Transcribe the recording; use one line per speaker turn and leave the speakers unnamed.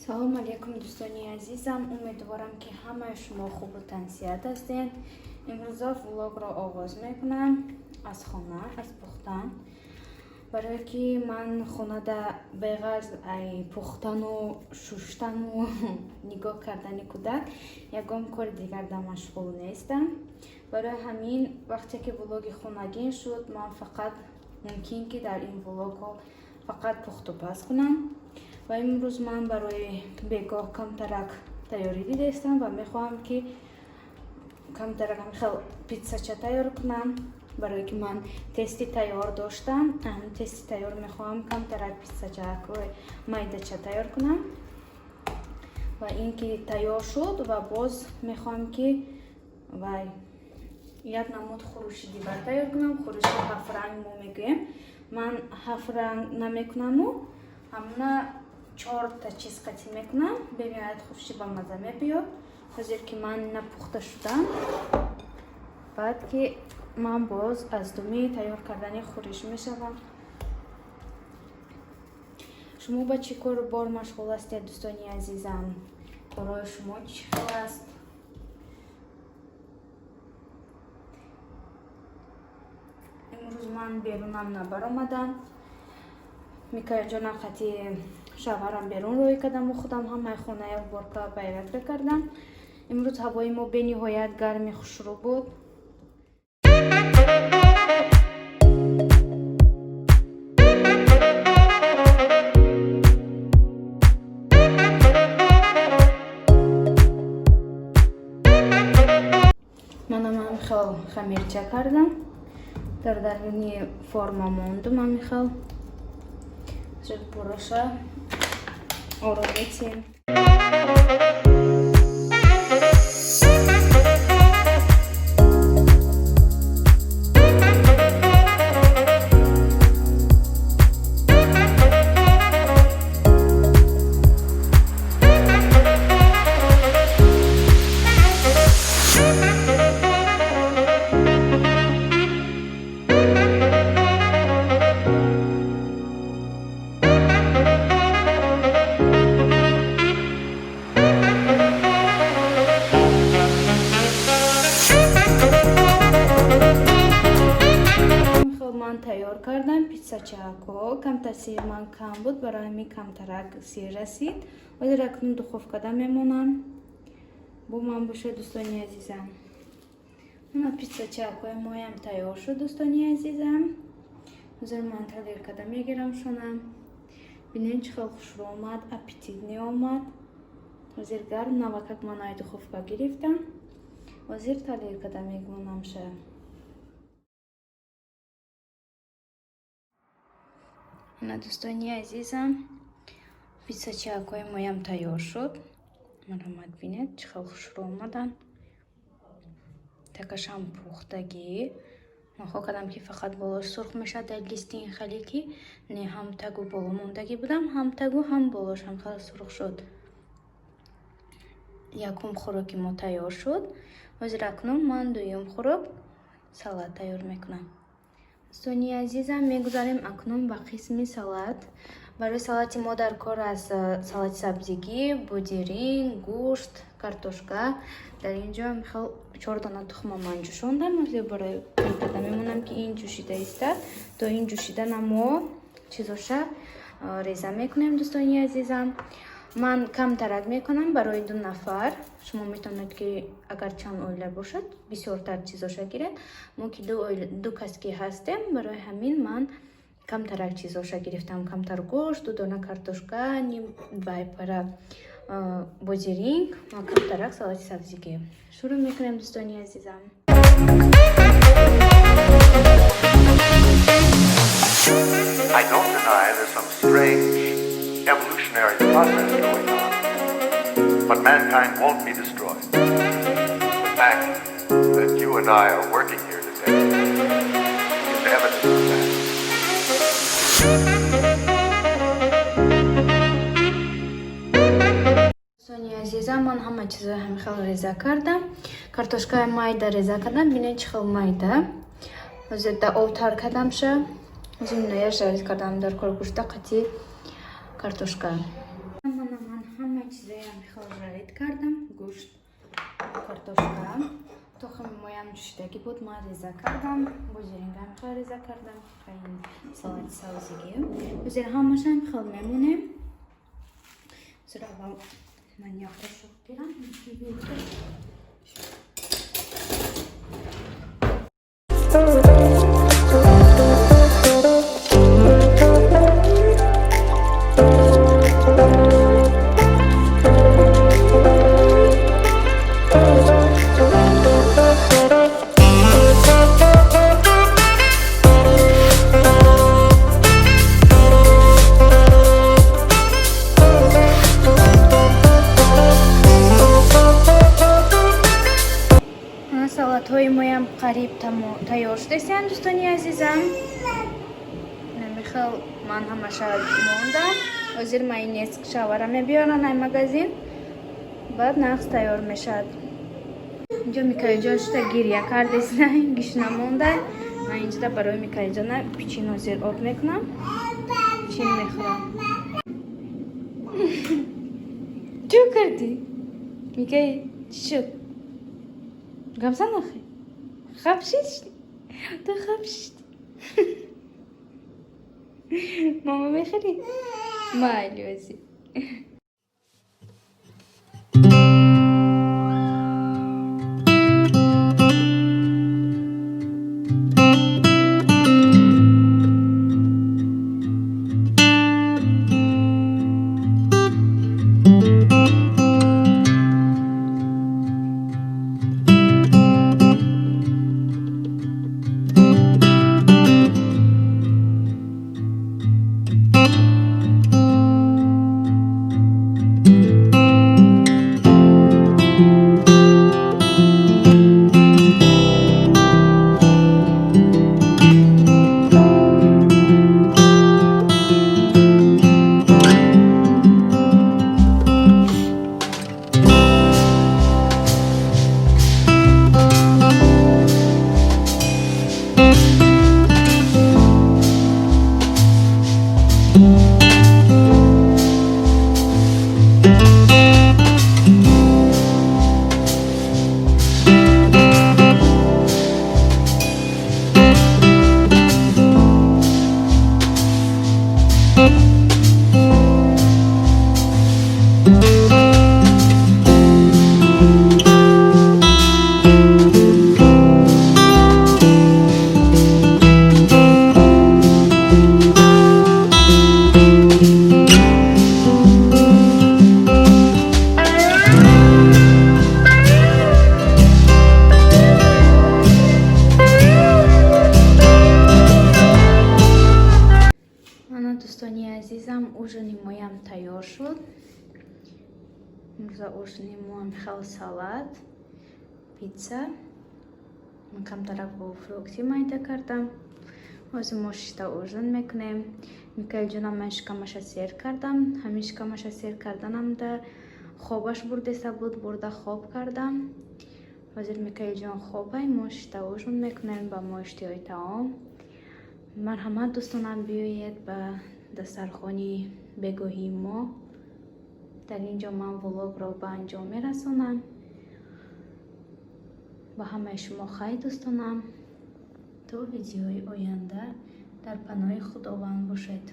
Салом алейкум, дӯстони азизам. Умедворам, ки ҳамаи шумо хубу тансиҳат ҳастед. Имрӯза влогро оғоз мекунам аз хона, аз пухтан, барое ки ман хонада беғарз ай пухтану шуштану нигоҳ кардани кӯдак ягон кори дигарда машғул нестам. Барои ҳамин, вақте ки влоги хонагин шуд, ман фақат мумкин ки дар ин влогҳо фақат пухтупаз кунам. Ва имрӯз ман барои бегоҳ камтарак тайёрӣ дидаистам ва мехоҳам, ки камтарак хел питсача тайёр кунам, барое ки ман тести тайёр доштам. Тести тайёр мехоҳам камтарак питсача майдача тайёр кунам. Ва ин ки тайёр шуд, ва боз мехоҳам, ки вай як намуд хӯруши дигар тайёр кунам. Хӯруши ҳафтранг мо мегӯем. Ман ҳафтранг намекунаму ҳамна чорта чиз қатӣ мекунам. Бениҳоят хуши ба маза мебиёд. Ҳозир ки ман напухта шудам, баъд ки ман боз аз думи тайёр кардани хӯриш мешавам. Шумо ба чӣ кор бор машғул ҳастед, дӯстони азизам? Корҳои шумо чӣ хел аст? Имрӯз ман берунам набаромадам. Микаилҷонам қати шавҳарам берун роҳӣ кардаму худам ҳамаи хонаи уборка, порядка кардам. Имрӯз ҳавои мо бениҳоят гарми хушрӯ буд. Манам ҳамихел хамирча кардам, дар даруни форма мондум. Ҳамихел пораша оро метиҳем. Ман тайёр кардам питсачако. Камтар сир ман кам буд, барои ҳамин камтарак сир расид. Ҳозир акнун духовкада мемонам. Бо ман бошед, дӯстони азизам. Мана, питсачакои моям тайёр шуд, дӯстони азизам. Ҳозир ман тарелкада мегирам шонам. Бинем, чӣ хел хушрӯ омад, аппетитный омад. Ҳозир гарм, навакак ман ай духовка гирифтам. Ҳозир тарелкада мегмонамша. Ана, дӯстони азизам, питсачакҳои моям тайёр шуд. Марҳамат, бинед, чӣ хел хушрӯ омаданд. Такашам пухтагӣ. Ман хоҳ кардам, ки фақат болош сурх мешавад. Дар листи ин хеле ки не, ҳам тагу боло мондагӣ будам, ҳам тагу, ҳам болош ҳам хеле сурх шуд. Якум хӯроки мо тайёр шуд. Ҳозир акнун ман дуюм хӯрок, салат тайёр мекунам. Дӯстони азизам, мегузарем акнун ба қисми салат. Барои салати мо дар кор аст салати сабзигӣ, бодиринг, гӯшт, картошка. Дар ин ҷо хел чор дона тухма ман ҷӯшондам. Ҳозир барои плитада мемонам, ки ин ҷӯшида истад. То ин ҷӯшидана мо чизоша реза мекунем, дӯстони азизам. Ман камтарак мекунам барои ду нафар. Шумо метавонед, ки агар чанд оила бошад, бисёртар чизоша гиред. Мо ки ду кас ки ҳастем, барои ҳамин ман камтарак чизоша гирифтам. Камтар гӯшт, ду дона картошка, ним вай пара бодиринг ва камтарак салати сабзигӣ. Шурӯъ мекунем, дӯстони азизам.
I don't deny there's some strange evolutionary process going on, but mankind won't be destroyed. The fact that you and I are working here today is evidence of that.
Дӯстони азизам, ман ҳама чизои ҳамин хел реза кардам. Картошкаи майда реза кардам. Бинед, чӣ хел майда. Ҳозир да об тар кардамша. Ҳозир ноя жарить кардам дар кор гӯшта қати картошка. Мана, ман ҳама Пожарить кардам гӯшт, картошка. Тухми моям ҷӯшидагӣ буд, ман реза кардам, бозирингам хел реза кардам, ин салати савзигӣ. Ҳозир ҳамашам хел мемонем. Ҳозир аввал ман як қошуқ гирам. Салатҳои моям қариб тайёр шудастиянд, дӯстони азизам. Намихел ман ҳамаша мондам. Ҳозир майонез шавара мебиёран ай магазин, баъд нағз тайёр мешавад. Инҷо Микаилҷон шуда гиря кардесина, гишна монда. Ман инҷода барои Микаилҷона пичин ҳозир об мекунам, пичин мехӯрам. Чӣ кардӣ, Микаил? Чӣ шуд? Гап зан охи. Хаб шишти? Ту хаб шишти? Мама мехӯрӣ? Майли ози. Ана, дӯстони азизам, ужини моям тайёр шуд. Имрӯза ужини моам хел салат, питса. Ман камтарак бо фрукти майда кардам. Ҳозир мо шишта ужин мекунем. Микаилҷонам ман шикамаша сер кардам. Ҳамин шикамаша сер карданамда хобаш бурдеса буд, бурда хоб кардам. Ҳозир Микаилҷон хобай, мо шишта ужин мекунем ба мо иштиҳои таом. Марҳамат, дӯстонам, биёед ба дастархони бегоҳии мо. Дар ин ҷо ман влогро ба анҷом мерасонам. Ба ҳамаи шумо хайр, дӯстонам. То видеои оянда дар паноҳи Худованд бошед.